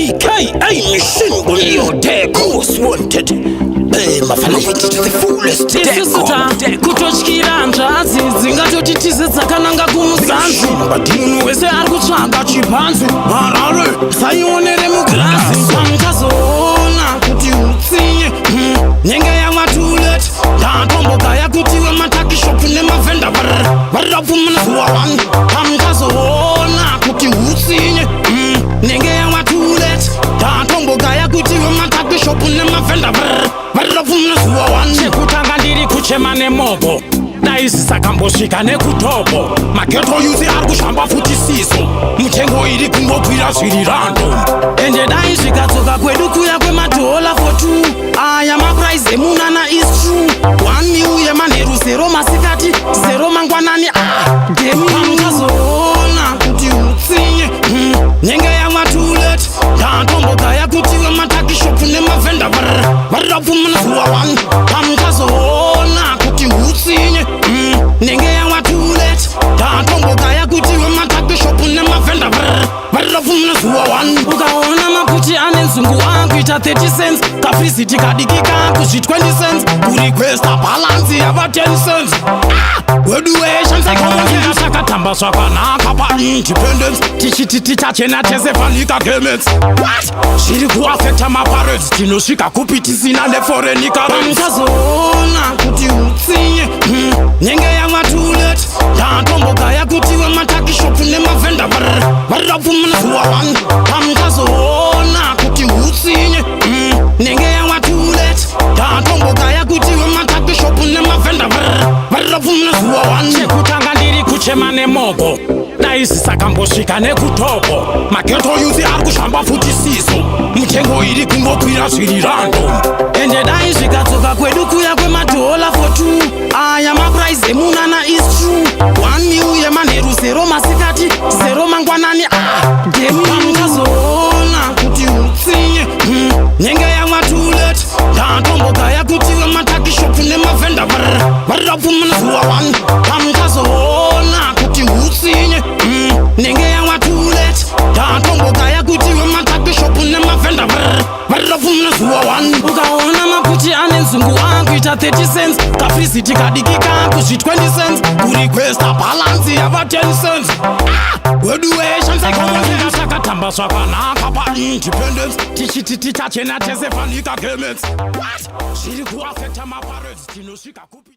Aka Machine Gun, Iyo Deco. Most wanted. Mafana to the fullest. Isusu Deco. takutotyira hanzvadzi dzingatoti tize dzakananga kumuzanzi. Munhu wese ari kutsvaga chipanzi, Harare saionere mugirazi. Pamuchazoona kuti utsinye, nyenge yamwa too late. Ndatombogaya kuti wematakishopu nemavhenda varapfumana zuva 1. Pamuchazoona kuti utsinye, nyenge yamwa too late. Ndatombogaya kuti wematakishopu nemavhenda varapfumana zuva 1. Chekutanga, ndiri kuchema nemobo, dai zisakambosvika nekutopo. Maghetto youth ari kushamba futi siso, mutengo iri kungokwira zviri random. Ende dai zvikadzoka kwedu kuya kwemadhola for two, aya maprice emunana is true. 1 mil yemanheru, 0 masikati, 0 mangwanani. Ah, damn. Pamuchazoona kuti utsinye, nyenge yamwa too late. Ndatombogaya kuti wematakishopu nemavhenda varapfumana zuva 1. Pamuchazoona kuti utsinye, nenge yamwa too late. Ndatombogaya kuti wematakishopu nemavhenda varapfumana zuva 1. Ukaona maputi ane nzungu akuita 30 cents, kafriziti kadiki kakuzvi 20 cents, kurequesta balance yava 10 cents. Ah, wedu weshandisai takatamba zvakanaka paindependence, tichiti tichachena tese fanika garments. What zviri kuafecta maparents? Tinosvika kupi tisina neforeign currency? Pamuchazoona kuti utsinye, nyenge yamwa too late. Ndatombogaya kuti wematakishopu nemavhenda varapfumana zuva 1. Pamuchazoona kuti utsinye, nenge yamwa too late. Ndatombogaya kuti wematakishopu nemavhenda varapfumana zuva 1. Chekutanga, ndiri kuchema nemogo, dai zisakambosvika nekutopo. Maghetto youth ari kushamba futi siso, mutengo iri kungokwira zviri random. Ende dai zvikadzoka kwedu kuya kwemadhola for two, aya maprice emunana is true. 1 mil yemanheru, 0 masikati, 0 mangwanani. Ah, damn. Pamuchazoona kuti utsinye, nyenge yamwa too late. Ndatombogaya kuti wematakishopu nemavhenda varapfumana zuva 1. Pamuchazoona kuti utsinye, nenge yamwa too late. Ndatombogaya kuti wematakishopu nemavhenda varapfumana zuva 1. Ukaona maputi ane nzungu akuita 30 cents, kafriziti kadiki kakuzvi 20 cents, kurequesta balance yava 10 cents. Ah, wedu weshandisai takatamba zvakanaka paindependence, tichiti tichachena tese fanika garments. What zviri kuafecta maparents? Tinosvika kupi?